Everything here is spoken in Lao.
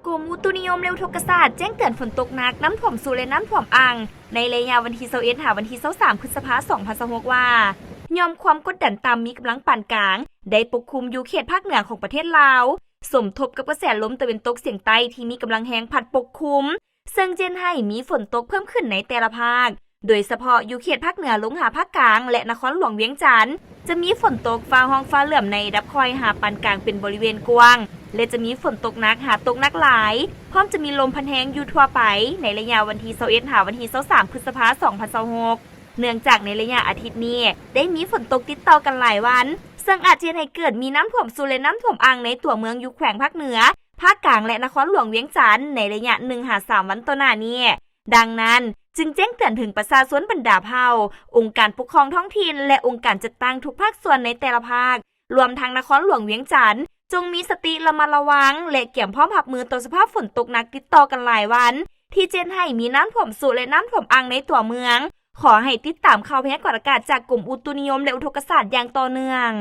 ກົມອຸຕຸນິຍົມ ແລະ ອຸທົກກະສາດ ແຈ້ງເຕືອນຝົນຕົກໜັກ, ນ້ຳຖ້ວມຊຸ ແລະ ນ້ຳຖ້ວມອັ່ງ ໃນໄລຍະວັນທີຊາວເອັດ ຫາວັນທີຊາວສາມ ພຶດສະພາ ສອງພັນຊາວຫົກ ວ່າ ຫຍ່ອມຄວາມກົດດັນຕ່ຳ ມີກຳລັງປານກາງ ໄດ້ປົກຄຸມຢູ່ເຂດພາກເໜືອຂອງປະເທດລາວ, ສົມທົບກັບກະແສລົມຕາເວັນຕົກສຽງໃຕ້ທີ່ມີກຳລັງແຮງພັດປົກຄຸມ, ເຊິ່ງຈະເຮັດໃຫ້ມີຝົນຕົກເພີ່ມຂຶ້ນໃນແຕ່ລະພາກ, ໂດຍສະເພາະຢູ່ເຂດພາກເໜືອລົງຫາພາກກາງ ແລະ ນະຄອນຫຼວງວຽງຈັນ ຈະມີຝົນຕົກຟ້າຮ້ອງຟ້າເຫຼື້ອມໃນລະດັບຄ່ອຍຫາປານກາງເປັນບໍລິເວນກວ້າງ ແລະ ຈະມີຝົນຕົກໜັກຫາຕົກໜັກຫຼາຍ, ພ້ອມຈະມີລົມພັດແຮງຢູ່ທົ່ວໄປ ໃນໄລຍະວັນທີຊາວເອັດ ຫາວັນທີຊາວສາມ ພຶດສະພາ ສອງພັນຊາວຫົກ ເນື່ອງຈາກໃນໄລຍະອາທິດນີ້ ໄດ້ມີຝົນຕົກຕິດຕໍ່ກັນຫຼາຍວັນ, ເຊິ່ງອາດຈະເຮັດໃຫ້ເກີດມີນ້ຳຖ້ວມຊຸ ແລະ ນ້ຳຖ້ວມອັ່ງໃນຕົວເມືອງຢູ່ແຂວງພາກເໜືອ, ພາກກາງ ແລະ ນະຄອນຫຼວງວຽງຈັນ ໃນໄລຍະໜຶ່ງຫາສາມວັນຕໍ່ໜ້ານີ້. ດັ່ງນັ້ນ, ຈຶ່ງແຈ້ງເຕືອນເຖິງປະຊາຊົນບັນດາເຜົ່າ, ອົງການປົກຄອງທ້ອງຖິ່ນ ແລະ ອົງການຈັດຕັ້ງທຸກພາກສ່ວນໃນແຕ່ລະພາກ, ລວມທັງນະຄອນຫຼວງວຽງຈັນ, ຈົ່ງມີສະຕິລະມັດລະວັງ ແລະ ກຽມພ້ອມຮັບມືຕໍ່ສະພາບຝົນຕົກໜັກຕິດຕໍ່ກັນຫຼາຍວັນ ທີ່ຈະເຮັດໃຫ້ມີນ້ຳຖ້ວມຊຸ ແລະ ນ້ຳຖ້ວມອັ່ງໃນຕົວເມືອງ. ຂໍໃຫ້ຕິດຕາມຂ່າວພະຍາກອນອາກາດຈາກກົມອຸຕຸນິຍົມ ແລະ ອຸທົກກະສາດຢ່າງຕໍ່ເນື່ອງ.